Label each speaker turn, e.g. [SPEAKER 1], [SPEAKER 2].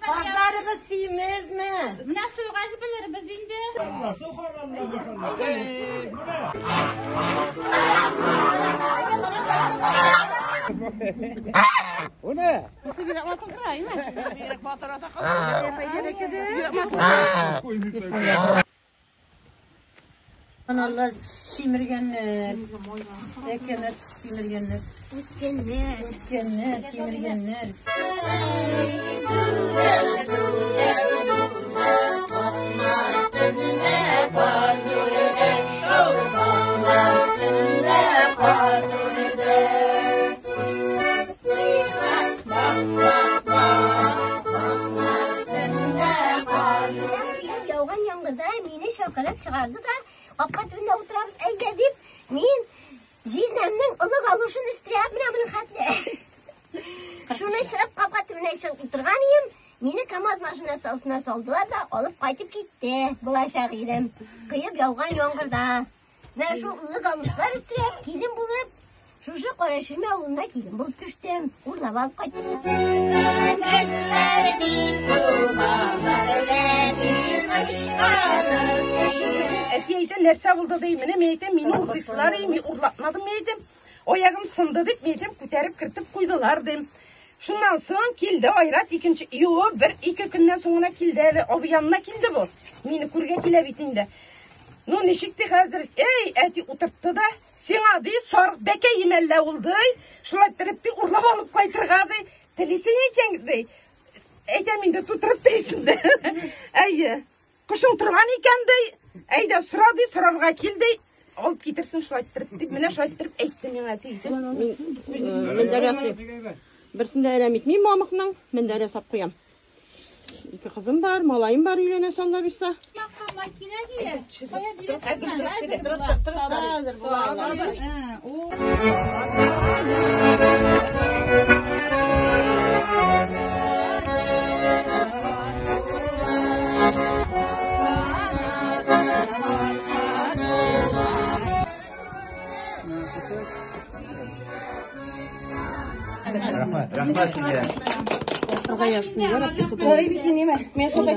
[SPEAKER 1] Казларыгыз симезме?
[SPEAKER 2] Менә суйгач белербез инде.
[SPEAKER 1] Аналар симергәннәр. Әкәмәт симергәннәр.
[SPEAKER 3] Үскәннәр.
[SPEAKER 1] Үскәннәр, симергәннәр.
[SPEAKER 3] Яуган яңгырда мине чакырып чыгарды да, капка төбендә утырабыз әйдә дип, мин җизнәмнең олы галушын өстерәп менә моның хәтле. Шуны чыгып капка төбенә чыгып утырган идем, мине КАМАЗ машинасы астына салдылар да алып кайтып китте булачак ирем. Коеп яуган яңгырда. Менә шул олы галушлар өстерәп, килен булып, шушы Караширмә авылына килен булып төштем. Урлап алып кайттым.
[SPEAKER 4] Әти әйтә, нәрсә булды ди, менә мин әйтәм, мине урлыйсылар, мин урлатмадым, мин әйтәм. Аягым сынды дип, мин әйтәм, күтәреп кертеп куйдылар дим. Шуннан соң килде Айрат икенче, юк, бер ике көннән соң гына килде әле, абый янына килде бу. Мине күргә килә бит инде. Ну, ничек ди хәзер? Эй, әти утыртты да, сиңа ди, сарык бәкәй мәллә ул ди. Шулай иттереп ди, урлап алып кайтырга ди. Телисең икән ди. Әйтәм инде, тутырып дисең дә. Әйе. Кышың торган икән ди. Әйдә сора ди, сорарга кил ди. Алып китерсен шулай иттереп дип, менә шулай иттереп әйтте миңа әти.
[SPEAKER 5] Мендәр ясыйм. Берсен дә әрәм итмим мамыкның, мендәр ясап куям. Ике кызым бар, малаем бар өйләнә салла бирсә.
[SPEAKER 2] Кая бирәсеңме? Хәзер була.
[SPEAKER 5] Хәзер була.
[SPEAKER 6] Рәхмәт, рәхмәт сезгә.
[SPEAKER 5] Торга язсын, я Рабби Ходай.
[SPEAKER 4] Ярый бит, неме? Мин шулай